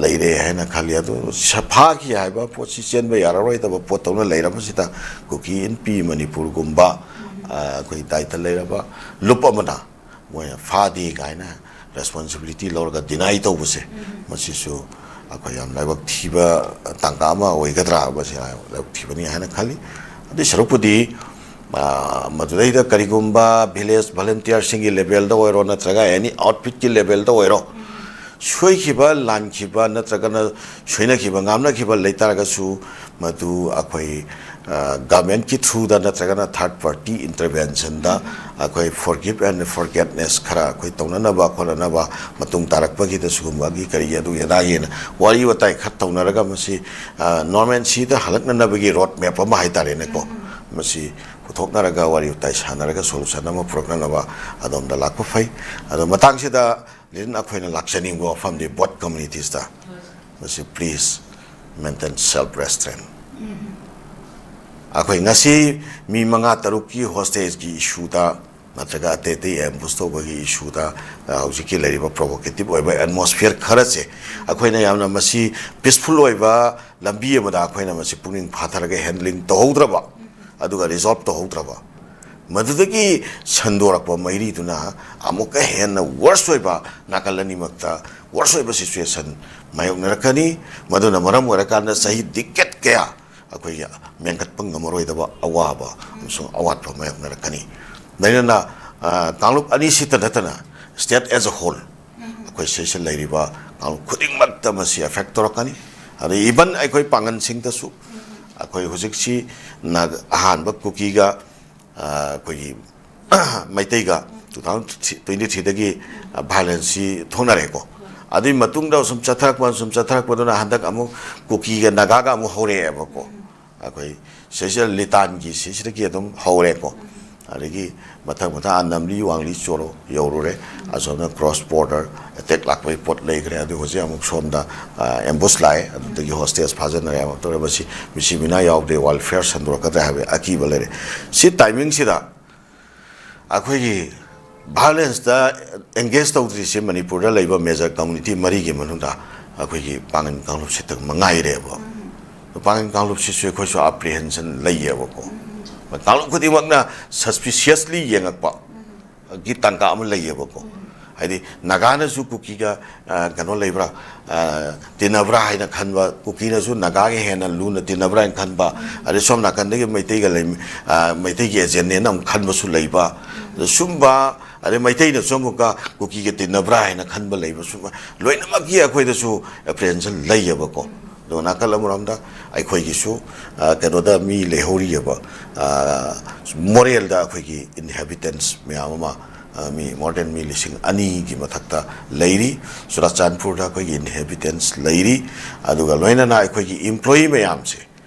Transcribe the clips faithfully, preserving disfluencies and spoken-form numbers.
ꯂꯩꯔꯦ ꯍꯥꯏꯅ ꯈꯜꯂꯤ꯫ ꯑꯗꯨ ꯁ-, ꯐꯥꯈꯤ ꯍꯥꯏꯕ ꯄꯣꯠꯁꯤ ꯆꯦꯟꯕ ꯌꯥꯔꯔꯣꯏꯗꯕ ꯄꯣꯠꯇꯧꯅ ꯂꯩꯔꯕꯁꯤꯗ, ꯀꯨꯀꯤ ꯏꯟꯄꯤ ꯃꯅꯤꯄꯨꯔꯒꯨꯝꯕ, ꯑ, ꯑꯩꯈꯣꯏ ꯗꯥꯏꯇ ꯂꯩꯔꯕ ꯂꯨꯞ ꯑꯃꯅ ꯃꯣꯏꯅ ꯐꯥꯗꯦ ꯀꯥꯏꯅ ꯔꯦꯁꯄꯣꯟꯁꯤꯕꯤꯂꯤꯇꯤ ꯂꯧꯔꯒ ꯗꯤꯅꯥꯏ ꯇꯧꯕꯁꯦ, ꯃꯁꯤꯁꯨ ꯑꯩꯈꯣꯏ ꯌꯥꯝ ꯂꯥꯏꯕꯛ ꯊꯤꯕ ꯇꯥꯡꯀꯛ ꯑꯃ ꯑꯣꯏꯒꯗ꯭ꯔꯥ? ꯃꯁꯤ ꯂꯥꯏꯕꯛ ꯊꯤꯕꯅꯤ ꯍꯥꯏꯅ ꯈꯜꯂꯤ꯫ ꯑꯗꯨꯏ ꯁꯔꯨꯛꯄꯨꯗꯤ, ꯑ, ꯃꯗꯨꯗꯩꯗ ꯀꯔꯤꯒꯨꯝꯕ ꯚꯤꯂꯦꯖ ꯚꯣꯂꯨꯟꯇꯤꯌꯔꯁꯤꯡꯒꯤ ꯂꯦꯚꯦꯜꯗ ꯑꯣꯏꯔꯣ, ꯅꯠꯇ꯭ꯔꯒ ꯑꯦꯅꯤ ꯑꯥꯎꯠꯐꯤꯠꯀꯤ ꯂꯦꯚꯦꯜꯗ ꯑꯣꯏꯔꯣ, ꯁꯣꯏꯈꯤꯕ, ꯂꯥꯟꯈꯤꯕ ꯅꯠꯇ꯭ꯔꯒꯅ ꯁꯣꯏꯅꯈꯤꯕ, ꯉꯥꯝꯅꯈꯤꯕ ꯂꯩꯇꯥꯔꯒꯁꯨ, ꯃꯗꯨ ꯑꯩꯈꯣꯏ, ꯑ, ꯒꯚꯔꯟꯃꯦꯟꯠꯀꯤ ꯊ꯭ꯔꯨꯗ ꯅꯠꯇ꯭ꯔꯒꯅ ꯊꯥꯔꯠ ꯄꯥꯔꯇꯤ ꯏꯟꯇꯔꯚꯦꯟꯁꯟꯗ ꯑꯩꯈꯣꯏ forgive and forgetness ꯈꯔ ꯑꯩꯈꯣꯏ ꯇꯧꯅꯅꯕ ꯈꯣꯠꯅꯅꯕ, ꯃꯇꯨꯡ ꯇꯥꯔꯛꯄꯒꯤꯗ ꯁꯤꯒꯨꯝꯕꯒꯤ ꯀꯔꯤꯒꯤ ꯑꯗꯨꯒꯤ ꯑꯗꯥꯒꯤꯅ ꯋꯥꯔꯤ ꯋꯥꯇꯥꯏ ꯈꯔ ꯇꯧꯅꯔꯒ ꯃꯁꯤ, ꯑ, normalcyꯗ ꯍꯜꯂꯛꯅꯅꯕꯒꯤ ꯔꯣꯗ ꯃꯦꯞ ꯑꯃ ꯍꯥꯏꯇꯥꯔꯦꯅꯦꯀꯣ, ꯃꯁꯤ ꯄꯨꯊꯣꯛꯅꯔꯒ ꯋꯥꯔꯤ ꯋꯥꯇꯥꯏ ꯁꯥꯟꯅꯔꯒ ꯁꯣꯂꯨꯁꯟ ꯑꯃ ꯄꯨꯔꯛꯅꯅꯕ ꯑꯗꯣꯝꯗ ꯂꯥꯛꯄ ꯐꯩ꯫ ꯑꯗꯣ ꯃꯇꯥꯡꯁꯤꯗ ꯂꯤꯟ, ꯑꯩꯈꯣꯏꯅ ꯂꯥꯛꯆꯅꯤꯡꯕ ꯋꯥꯐꯝꯗꯤ ꯕꯣꯠ ꯀꯝꯃ꯭ꯌꯨꯅꯤꯇꯤꯁꯇ ꯃꯁꯤ please maintain self restraint꯫ ꯑꯩꯈꯣꯏ ꯉꯁꯤ ꯃꯤ ꯃꯉꯥ ꯇꯔꯨꯛꯀꯤ ꯍꯣꯁꯇꯦꯖꯀꯤ ꯏꯁꯨꯗ ꯅꯠꯇ꯭ꯔꯒ ꯑꯇꯩ ꯑꯇꯩ ꯑꯦꯝꯕꯨꯁ ꯇꯧꯕꯒꯤ ꯏꯁꯨꯗ, ꯑ, ꯍꯧꯖꯤꯛꯀꯤ ꯂꯩꯔꯤꯕ ꯄ꯭ꯔꯣꯚꯣꯀꯦꯇꯤꯞ ꯑꯣꯏꯕ ꯑꯦꯠꯃꯣꯁꯐꯤꯌꯔ ꯈꯔꯁꯦ ꯑꯩꯈꯣꯏꯅ ꯌꯥꯝꯅ ꯃꯁꯤ ꯄꯤꯁꯐꯨꯜ ꯑꯣꯏꯕ ꯂꯝꯕꯤ ꯑꯃꯗ ꯑꯩꯈꯣꯏꯅ ꯃꯁꯤ ꯄꯨꯛꯅꯤꯡ ꯐꯥꯊꯔꯒ ꯍꯦꯟꯗꯂꯤꯡ ꯇꯧꯍꯧꯗ꯭ꯔꯕ, ꯑꯗꯨꯒ ꯔꯤꯖꯣꯜꯕ ꯇꯧꯍꯧꯗ꯭ꯔꯕ, ꯃꯗꯨꯗꯒꯤ ꯁꯟꯗꯣꯔꯛꯄ ꯃꯩꯔꯤꯗꯨꯅ ꯑꯃꯨꯛꯀ ꯍꯦꯟꯅ ꯋꯔꯁ ꯑꯣꯏꯕ, ꯅꯥꯀꯜ ꯑꯅꯤꯃꯛꯇ ꯋꯔꯁ ꯑꯣꯏꯕ ꯁꯤꯆꯨꯋꯦꯁꯟ ꯃꯥꯌꯣꯛꯅꯔꯛꯀꯅꯤ꯫ ꯃꯗꯨꯅ ꯃꯔꯝ ꯑꯣꯏꯔꯀꯥꯟꯗ ꯆꯍꯤ ꯗꯤꯀꯦꯠ ꯀꯌꯥ ꯑꯩꯈꯣꯏꯒꯤ ꯃꯦꯟꯈꯠꯄ ꯉꯝꯃꯔꯣꯏꯗꯕ ꯑꯋꯥꯕ ꯑꯃꯁꯨꯡ ꯑꯋꯥꯠꯄ ꯃꯥꯌꯣꯛꯅꯔꯛꯀꯅꯤ꯫ ꯂꯣꯏꯅꯅ, ꯑ, ꯀꯥꯡꯂꯨꯞ ꯑꯅꯤꯁꯤꯇ ꯅꯠꯇꯅ state as a whole, ꯑꯩꯈꯣꯏ ꯁꯤꯁꯤꯗ ꯂꯩꯔꯤꯕ ꯀꯥꯡꯂꯨꯞ ꯈꯨꯗꯤꯡꯃꯛꯇ ꯃꯁꯤ ꯑꯦꯐꯦꯛ ꯇꯧꯔꯛꯀꯅꯤ꯫ ꯑꯗꯩ even ꯑꯩꯈꯣꯏ ꯄꯥꯡꯒꯜꯁꯤꯡꯗꯁꯨ, ꯑꯩꯈꯣꯏ ꯍꯧꯖꯤꯛꯁꯤ ꯅꯥꯒ-, ꯑꯍꯥꯟꯕ ꯀꯨꯀꯤꯒ, ꯑ, ꯑꯩꯈꯣꯏꯒꯤ ꯃꯩꯇꯩꯒ two thousand twenty threeꯗꯒꯤ ꯚꯥꯏꯂꯦꯟꯁꯁꯤ ꯊꯣꯛꯅꯔꯦꯀꯣ꯫ ꯑꯗꯨꯒꯤ ꯃꯇꯨꯡꯗ ꯁꯨꯝ ꯆꯠꯊꯔꯛꯄ, ꯁꯨꯝ ꯆꯠꯊꯔꯛꯄꯗꯨꯅ ꯍꯟꯗꯛ ꯑꯃꯨꯛ ꯀꯨꯀꯤꯒ ꯅꯥꯒꯥꯒ ꯑꯃꯨꯛ ꯍꯧꯔꯛꯑꯦꯕꯀꯣ꯫ ꯑꯩꯈꯣꯏ ꯁꯤꯁꯤꯗ ꯂꯤꯇꯥꯟꯒꯤ ꯁꯤꯁꯤꯗꯒꯤ ꯑꯗꯨꯝ ꯍꯧꯔꯦꯀꯣ꯫ ꯑꯗꯒꯤ ꯃꯊꯪ ꯃꯊꯪ, ꯑꯥ, ꯅꯝꯂꯤ, ꯋꯥꯡꯂꯤ, ꯆꯣꯔꯣ ꯌꯧꯔꯨꯔꯦ꯫ ꯑꯁꯣꯝꯗ ꯀ꯭ꯔꯣꯁ ꯕꯣꯔꯗꯔ ꯑꯦꯇꯦꯛ ꯂꯥꯛꯄꯒꯤ ꯄꯣꯠ ꯂꯩꯈ꯭ꯔꯦ꯫ ꯑꯗꯨ ꯍꯧꯖꯤꯛ ꯑꯃꯨꯛ ꯁꯣꯝꯗ, ꯑꯥ, ꯑꯦꯝꯕꯨꯁ ꯂꯥꯛꯑꯦ꯫ ꯑꯗꯨꯗꯒꯤ ꯍꯣꯁꯇꯦꯖ ꯐꯥꯖꯤꯟꯅꯔꯦ꯫ ꯑꯃꯨꯛ ꯇꯧꯔꯦ꯫ ꯃꯁꯤ ꯃꯤꯁꯤ ꯃꯤꯅꯥ ꯌꯥꯎꯗꯦ, ꯋꯦꯜꯐꯤꯌꯔ ꯁꯟꯗꯣꯔꯛꯀꯗ꯭ꯔꯥ ꯍꯥꯏꯕꯒꯤ ꯑꯀꯤꯕ ꯂꯩꯔꯦ꯫ ꯁꯤ ꯇꯥꯏꯃꯤꯡꯁꯤꯗ ꯑꯩꯈꯣꯏꯒꯤ ꯚꯥꯏꯂꯦꯟꯁꯇ ꯑꯦꯡꯒꯦꯖ ꯇꯧꯗ꯭ꯔꯤꯁꯦ ꯃꯅꯤꯄꯨꯔꯗ ꯂꯩꯕ ꯃꯦꯖꯔ ꯀꯝꯃ꯭ꯌꯨꯅꯤꯇꯤ ꯃꯔꯤꯒꯤ ꯃꯅꯨꯡꯗ ꯑꯩꯈꯣꯏꯒꯤ ꯄꯥꯡꯒꯟ ꯀꯥꯡꯂꯨꯞꯁꯤꯇ ꯃꯉꯥꯏꯔꯦꯕ꯫ ꯄꯥꯡꯒꯟ ꯀꯥꯡꯂꯨꯞꯁꯤꯁꯨ ꯑꯩꯈꯣꯏꯁꯨ ꯑꯦꯄ꯭ꯔꯤꯍꯦꯟꯁꯟ ꯂꯩꯌꯦꯕꯀꯣ꯫ ꯀꯥꯡꯂꯨꯞ ꯈꯨꯗꯤꯡꯃꯛꯅ ꯁꯁꯄꯤꯁꯤꯌꯁꯂꯤ ꯌꯦꯡꯉꯛꯄ ꯒꯤ ꯇꯥꯟꯀꯥ ꯑꯃ ꯂꯩꯌꯦꯕꯀꯣ꯫ ꯍꯥꯏꯗꯤ ꯅꯥꯒꯥꯅꯁꯨ ꯀꯨꯀꯤꯒ, ꯑ, ꯀꯩꯅꯣ ꯂꯩꯕ꯭ꯔꯥ, ꯑ, ꯇꯤꯟꯅꯕ꯭ꯔꯥ ꯍꯥꯏꯅ ꯈꯟꯕ, ꯀꯨꯀꯤꯅꯁꯨ ꯅꯥꯒꯥꯒ ꯍꯦꯟꯅ ꯂꯨꯅ ꯇꯤꯟꯅꯕ꯭ꯔꯥ ꯍꯥꯏꯅ ꯈꯟꯕ, ꯑꯗꯩ ꯁꯣꯝ ꯅꯥꯀꯟꯗꯒꯤ ꯃꯩꯇꯩꯒ ꯂꯩ-, ꯑ, ꯃꯩꯇꯩꯒꯤ ꯑꯦꯖꯦꯟꯅꯦꯅ ꯑꯃꯨꯛ ꯈꯟꯕꯁꯨ ꯂꯩꯕ, ꯑꯗ ꯁꯨꯝꯕ, ꯑꯗꯩ ꯃꯩꯇꯩꯅꯁꯨ ꯑꯃꯨꯛꯀ ꯀꯨꯀꯤꯒ ꯇꯤꯟꯅꯕ꯭ꯔꯥ ꯍꯥꯏꯅ ꯈꯟꯕ ꯂꯩꯕ, ꯁꯨꯝꯕ ꯂꯣꯏꯅꯃꯛꯀꯤ ꯑꯩꯈꯣꯏꯗꯁꯨ ꯑꯦꯄ꯭ꯔꯤꯍꯦꯟꯁꯟ ꯂꯩꯌꯦꯕꯀꯣ꯫ ꯑꯗꯣ ꯅꯥꯀꯜ ꯑꯃꯔꯣꯝꯗ ꯑꯩꯈꯣꯏꯒꯤꯁꯨ, ꯑ, ꯀꯩꯅꯣꯗ ꯃꯤ ꯂꯩꯍꯧꯔꯤꯑꯕ, ꯑ, ꯃꯣꯔꯦꯜꯗ ꯑꯩꯈꯣꯏꯒꯤ ꯏꯟꯍꯦꯕꯤꯇꯦꯟꯁ ꯃꯌꯥꯝ ꯑꯃ, ꯑ, ꯃꯤ more than ꯃꯤ ꯂꯤꯁꯤꯡ ꯑꯅꯤꯒꯤ ꯃꯊꯛꯇ ꯂꯩꯔꯤ꯫ ꯆꯨꯔꯥꯆꯥꯟꯄꯨꯔꯗ ꯑꯩꯈꯣꯏꯒꯤ ꯏꯟꯍꯦꯕꯤꯇꯦꯟꯁ ꯂꯩꯔꯤ꯫ ꯑꯗꯨꯒ ꯂꯣꯏꯅꯅ ꯑꯩꯈꯣꯏꯒꯤ ꯏꯝꯄ꯭ꯂꯣꯌꯤ ꯃꯌꯥꯝꯁꯦ,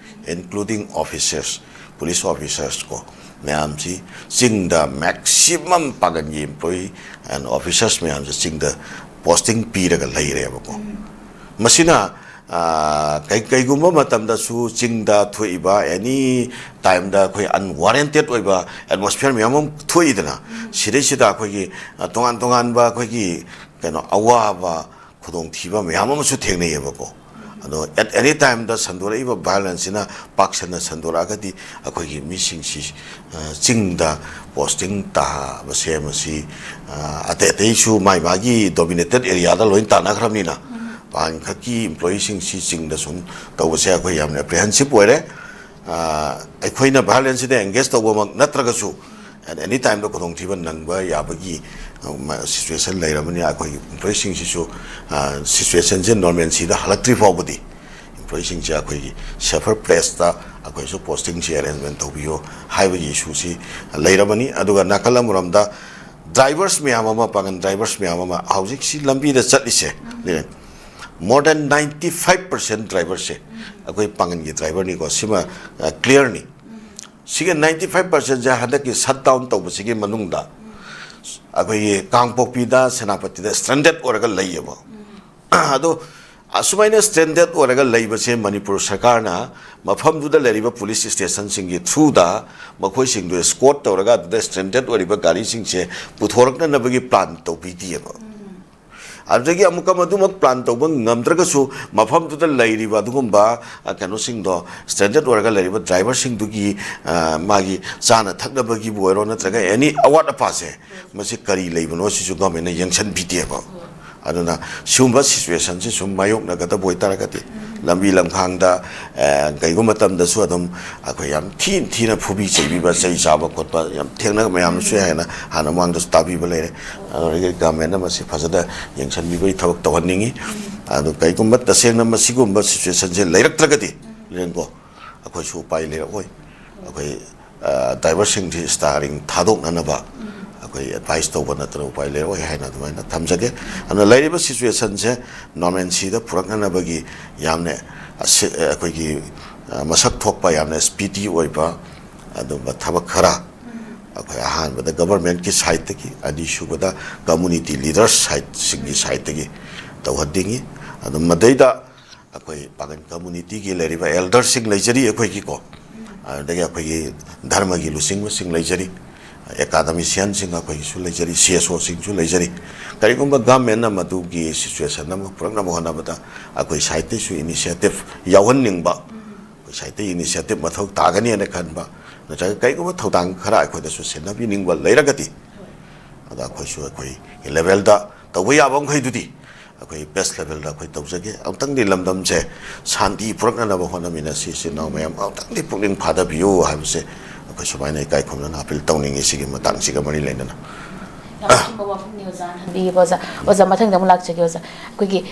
including officers, police officers ꯀꯣ, ꯃꯌꯥꯝꯁꯤ ꯆꯤꯡꯗ maximum ꯄꯥꯡꯒꯟꯒꯤ employee and officers ꯃꯌꯥꯝꯁꯦ ꯆꯤꯡꯗ posting ꯄꯤꯔꯒ ꯂꯩꯔꯦꯕꯀꯣ꯫ ꯃꯁꯤꯅ, ꯑ, ꯀꯩ-, ꯀꯩꯒꯨꯝꯕ ꯃꯇꯝꯗꯁꯨ ꯆꯤꯡꯗ ꯊꯣꯛꯏꯕ any timeꯗ ꯑꯩꯈꯣꯏ unwarranted ꯑꯣꯏꯕ atmosphere ꯃꯌꯥꯝ ꯑꯃ ꯊꯣꯛꯏꯗꯅ, ꯁꯤꯗꯩꯁꯤꯗ ꯑꯩꯈꯣꯏꯒꯤ, ꯑ, ꯇꯣꯉꯥꯟ ꯇꯣꯉꯥꯟꯕ ꯑꯩꯈꯣꯏꯒꯤ ꯀꯩꯅꯣ ꯑꯋꯥꯕ, ꯈꯨꯗꯣꯡꯊꯤꯕ ꯃꯌꯥꯝ ꯑꯃꯁꯨ ꯊꯦꯡꯅꯩꯌꯦꯕꯀꯣ꯫ ꯑꯗꯣ at any timeꯗ ꯁꯟꯗꯣꯔꯛꯏꯕ violenceꯁꯤꯅ ꯄꯥꯛ ꯁꯟꯅ ꯁꯟꯗꯣꯔꯛꯑꯒꯗꯤ ꯑꯩꯈꯣꯏꯒꯤ ꯃꯤꯁꯤꯡꯁꯤ, ꯑ, ꯆꯤꯡꯗ posting ꯇꯥꯕꯁꯦ ꯃꯁꯤ, ꯑ, ꯑꯇꯩ ꯑꯇꯩꯁꯨ ꯃꯥꯏ ꯃꯥꯒꯤ dominated areaꯗ ꯂꯣꯏ ꯇꯥꯟꯅꯈ꯭ꯔꯕꯅꯤꯅ ꯄꯥꯡꯒꯟꯈꯛꯀꯤ employeeꯁꯤꯡꯁꯤ ꯆꯤꯡꯗ ꯁꯨꯝ ꯇꯧꯕꯁꯦ ꯑꯩꯈꯣꯏ ꯌꯥꯝꯅ apprehensive ꯑꯣꯏꯔꯦ꯫ ꯑ, ꯑꯩꯈꯣꯏꯅ violenceꯁꯤꯗ engage ꯇꯧꯕꯃꯛ ꯅꯠꯇ꯭ꯔꯒꯁꯨ, at any timeꯗ ꯈꯨꯗꯣꯡꯊꯤꯕ ꯅꯪꯕ ꯌꯥꯕꯒꯤ, ꯑ, ꯃ-, situation ꯂꯩꯔꯕꯅꯤꯅ ꯑꯩꯈꯣꯏꯒꯤ employeeꯁꯤꯡꯁꯤꯁꯨ, ꯑ, situationꯁꯦ normalcyꯗ ꯍꯜꯂꯛꯇ꯭ꯔꯤ ꯐꯥꯎꯕꯗꯤ employeeꯁꯤꯡꯁꯦ ꯑꯩꯈꯣꯏꯒꯤ safer placeꯇ ꯑꯩꯈꯣꯏꯁꯨ postingꯁꯤ arrangement ꯇꯧꯕꯤꯌꯣ ꯍꯥꯏꯕꯒꯤ issueꯁꯤ ꯂꯩꯔꯕꯅꯤ꯫ ꯑꯗꯨꯒ ꯅꯥꯀꯜ ꯑꯃꯔꯣꯝꯗ drivers ꯃꯌꯥꯝ ꯑꯃ, ꯄꯥꯡꯒꯟ drivers ꯃꯌꯥꯝ ꯑꯃ ꯍꯧꯖꯤꯛꯁꯤ ꯂꯝꯕꯤꯗ ꯆꯠꯂꯤꯁꯦ, more than ninety five percent driverꯁꯦ ꯑꯩꯈꯣꯏ ꯄꯥꯡꯒꯟꯒꯤ driverꯅꯤꯀꯣ, ꯁꯤꯃ, ꯑ, clearꯅꯤ꯫ ꯁꯤꯒꯤ ninety five percentꯁꯦ ꯍꯟꯗꯛꯀꯤ shutdown ꯇꯧꯕꯁꯤꯒꯤ ꯃꯅꯨꯡꯗ ꯑꯩꯈꯣꯏꯒꯤ ꯀꯥꯡꯄꯣꯛꯄꯤꯗ, ꯁꯦꯅꯥꯄꯇꯤꯗ stranded ꯑꯣꯏꯔꯒ ꯂꯩꯌꯦꯕ꯫ ꯑꯗꯣ ꯑꯁꯨꯃꯥꯏꯅ stranded ꯑꯣꯏꯔꯒ ꯂꯩꯕꯁꯦ ꯃꯅꯤꯄꯨꯔ ꯁꯔꯀꯥꯔꯅ ꯃꯐꯝꯗꯨꯗ ꯂꯩꯔꯤꯕ police stationꯁꯤꯡꯒꯤ throughꯗ ꯃꯈꯣꯏꯁꯤꯡꯗꯨ escort ꯇꯧꯔꯒ ꯑꯗꯨꯗ stranded ꯑꯣꯏꯔꯤꯕ ꯒꯥꯔꯤꯁꯤꯡꯁꯦ ꯄꯨꯊꯣꯔꯛꯅꯅꯕꯒꯤ plan ꯇꯧꯕꯤꯗꯦꯕ꯫ ꯑꯗꯨꯗꯒꯤ ꯑꯃꯨꯛꯀ ꯃꯗꯨꯃꯛ ꯄ꯭ꯂꯥꯟ ꯇꯧꯕ ꯉꯝꯗ꯭ꯔꯒꯁꯨ, ꯃꯐꯝꯗꯨꯗ ꯂꯩꯔꯤꯕ ꯑꯗꯨꯒꯨꯝꯕ, ꯑ, ꯀꯩꯅꯣꯁꯤꯡꯗꯣ, ꯁ꯭ꯇ꯭ꯔꯦꯟꯗꯦꯗ ꯑꯣꯏꯔꯒ ꯂꯩꯔꯤꯕ ꯗ꯭ꯔꯥꯏꯚꯔꯁꯤꯡꯗꯨꯒꯤ, ꯑ, ꯃꯥꯒꯤ ꯆꯥꯅ ꯊꯛꯅꯕꯒꯤꯕꯨ ꯑꯣꯏꯔꯣ, ꯅꯠꯇ꯭ꯔꯒ ꯑꯦꯅꯤ ꯑꯋꯥꯠ ꯑꯄꯥꯁꯦ, ꯃꯁꯤ ꯀꯔꯤ ꯂꯩꯕꯅꯣ, ꯁꯤꯁꯨ ꯒꯚꯔꯟꯃꯦꯟꯅ ꯌꯦꯡꯁꯤꯟꯕꯤꯗꯦꯕ꯫ ꯑꯗꯨꯅ ꯁꯤꯒꯨꯝꯕ ꯁꯤꯆꯨꯋꯦꯁꯟꯁꯤ ꯁꯨꯝ ꯃꯥꯌꯣꯛꯅꯒꯗꯕ ꯑꯣꯏꯇꯥꯔꯒꯗꯤ, ꯂꯝꯕꯤ ꯂꯝꯈꯥꯡꯗ, ꯑ, ꯀꯩꯒꯨꯝꯕ ꯃꯇꯝꯗꯁꯨ ꯑꯗꯨꯝ ꯑꯩꯈꯣꯏ ꯌꯥꯝ ꯊꯤ ꯊꯤꯅ ꯐꯨꯕꯤ ꯆꯩꯕꯤꯕ, ꯆꯩ ꯆꯥꯕ ꯈꯣꯠꯄ ꯌꯥꯝ ꯊꯦꯡꯅꯕ ꯃꯌꯥꯝꯁꯨ ꯌꯥꯏ ꯍꯥꯏꯅ ꯍꯥꯟꯅ ꯃꯃꯥꯡꯗꯁꯨ ꯇꯥꯕꯤꯕ ꯂꯩꯔꯦ꯫ ꯑꯗꯨꯗꯒꯤ ꯒꯚꯔꯟꯃꯦꯟꯅ ꯃꯁꯤ ꯐꯖꯅ ꯌꯦꯡꯁꯤꯟꯕꯤꯕꯒꯤ ꯊꯕꯛ ꯇꯧꯍꯟꯅꯤꯡꯉꯤ꯫ ꯑꯗꯨ ꯀꯩꯒꯨꯝꯕ ꯇꯁꯦꯡꯅ ꯃꯁꯤꯒꯨꯝꯕ ꯁꯤꯆꯨꯋꯦꯁꯟꯁꯦ ꯂꯩꯔꯛꯇ꯭ꯔꯒꯗꯤ, ꯂꯦꯡꯀꯣ, ꯑꯩꯈꯣꯏꯁꯨ ꯎꯄꯥꯏ ꯂꯩꯔꯛꯑꯣꯏ꯫ ꯑꯩꯈꯣꯏ, ꯑ, ꯗ꯭ꯔꯥꯏꯚꯔꯁꯤꯡꯁꯤ ꯁ꯭ꯇꯥꯔꯤꯡ ꯊꯥꯗꯣꯛꯅꯅꯕ ꯑꯩꯈꯣꯏ ꯑꯦꯗꯚꯥꯏꯁ ꯇꯧꯕ ꯅꯠꯇꯅ ꯎꯄꯥꯏ ꯂꯩꯔꯛꯑꯣꯏ ꯍꯥꯏꯅ ꯑꯗꯨꯃꯥꯏꯅ ꯊꯝꯖꯒꯦ꯫ ꯑꯗꯨꯅ ꯂꯩꯔꯤꯕ ꯁꯤꯆꯨꯋꯦꯁꯟꯁꯦ ꯅꯣꯔꯃꯦꯟꯁꯤꯗ ꯄꯨꯔꯛꯅꯅꯕꯒꯤ ꯌꯥꯝꯅ ꯑꯁꯤ-, ꯑꯩꯈꯣꯏꯒꯤ, ꯑ, ꯃꯁꯛ ꯊꯣꯛꯄ, ꯌꯥꯝꯅ ꯁ꯭ꯄꯤꯗꯤ ꯑꯣꯏꯕ ꯑꯗꯨꯝꯕ ꯊꯕꯛ ꯈꯔ ꯑꯩꯈꯣꯏ ꯑꯍꯥꯟꯕꯗ ꯒꯚꯔꯟꯃꯦꯟꯠꯀꯤ ꯁꯥꯏꯠꯇꯒꯤ, ꯑꯅꯤꯁꯨꯕꯗ ꯀꯝꯃꯨꯅꯤꯇꯤ ꯂꯤꯗꯔꯁ ꯁꯥꯏꯠꯁꯤꯡꯒꯤ ꯁꯥꯏꯠꯇꯒꯤ ꯇꯧꯍꯟꯅꯤꯡꯉꯤ꯫ ꯑꯗꯨꯝ ꯃꯗꯩꯗ ꯑꯩꯈꯣꯏ ꯄꯥꯡꯒꯜ ꯀꯝꯃꯨꯅꯤꯇꯤꯒꯤ ꯂꯩꯔꯤꯕ ꯑꯦꯜꯗꯔꯁꯤꯡ ꯂꯩꯖꯔꯤ ꯑꯩꯈꯣꯏꯒꯤꯀꯣ, ꯑꯗꯨꯗꯒꯤ ꯑꯩꯈꯣꯏꯒꯤ ꯙꯔꯃꯒꯤ ꯂꯨꯆꯤꯡꯕꯁꯤꯡ ꯂꯩꯖꯔꯤ, ꯑꯦꯀꯥꯗꯃꯤꯁꯤꯌꯥꯟꯁꯤꯡ ꯑꯩꯈꯣꯏꯒꯤꯁꯨ ꯂꯩꯖꯔꯤ, ꯁꯤ ꯑꯦꯁ ꯑꯣꯁꯤꯡꯁꯨ ꯂꯩꯖꯔꯤ꯫ ꯀꯔꯤꯒꯨꯝꯕ ꯒꯚꯔꯟꯃꯦꯟꯠꯅ ꯃꯗꯨꯒꯤ ꯁꯤꯆꯨꯋꯦꯁꯟ ꯑꯃ ꯄꯨꯔꯛꯅꯕ ꯍꯣꯠꯅꯕꯗ ꯑꯩꯈꯣꯏ ꯁꯥꯏꯠꯇꯩꯁꯨ ꯏꯅꯤꯁꯤꯌꯦꯇꯤꯚ ꯌꯥꯎꯍꯟꯅꯤꯡꯕ, ꯑꯩꯈꯣꯏ ꯁꯥꯏꯠꯇꯒꯤ ꯏꯅꯤꯁꯤꯌꯦꯇꯤꯚ ꯃꯊꯧ ꯇꯥꯒꯅꯤ ꯍꯥꯏꯅ ꯈꯟꯕ, ꯅꯠꯇ꯭ꯔꯒ ꯀꯩꯒꯨꯝꯕ ꯊꯧꯗꯥꯡ ꯈꯔ ꯑꯩꯈꯣꯏꯗꯁꯨ ꯁꯤꯟꯅꯕꯤꯅꯤꯡꯕ ꯂꯩꯔꯒꯗꯤ, ꯑꯗ ꯑꯩꯈꯣꯏꯁꯨ ꯑꯩꯈꯣꯏꯒꯤ ꯂꯦꯚꯦꯜꯗ ꯇꯧꯕ ꯌꯥꯕ ꯃꯈꯩꯗꯨꯗꯤ ꯑꯩꯈꯣꯏ ꯕꯦꯁ ꯂꯦꯚꯦꯜꯗ ꯑꯩꯈꯣꯏ ꯇꯧꯖꯒꯦ꯫ ꯑꯃꯨꯛꯇꯪꯗꯤ ꯂꯝꯗꯝꯁꯦ ꯁꯥꯟꯇꯤ ꯄꯨꯔꯛꯅꯅꯕ ꯍꯣꯠꯅꯃꯤꯟꯅꯁꯤ꯫ ꯏꯆꯤꯟ ꯏꯅꯥꯎ ꯃꯌꯥꯝ ꯑꯃꯨꯛꯇꯪꯗꯤ ꯄꯨꯛꯅꯤꯡ ꯐꯥꯗꯕꯤꯌꯨ ꯍꯥꯏꯕꯁꯦ ꯑꯩꯈꯣꯏ ꯁꯨꯃꯥꯏꯅ ꯏꯀꯥꯏ ꯈꯨꯝꯅꯅ ꯑꯄꯤꯜ ꯇꯧꯅꯤꯡꯉꯤ, ꯁꯤꯒꯤ ꯃꯇꯥꯡꯁꯤꯒ ꯃꯔꯤ ꯂꯩꯅꯅ꯫ ꯌꯥꯝ ꯑꯆꯨꯝꯕ ꯋꯥꯐꯝꯅꯤ ꯑꯣꯖꯥꯅ ꯍꯪꯕꯤꯔꯤꯕ, ꯑꯣꯖꯥ꯫ ꯑꯣꯖꯥ, ꯃꯊꯪꯗ ꯑꯃꯨꯛ ꯂꯥꯛꯆꯒꯦ, ꯑꯣꯖꯥ꯫ ꯑꯩꯈꯣꯏꯒꯤ,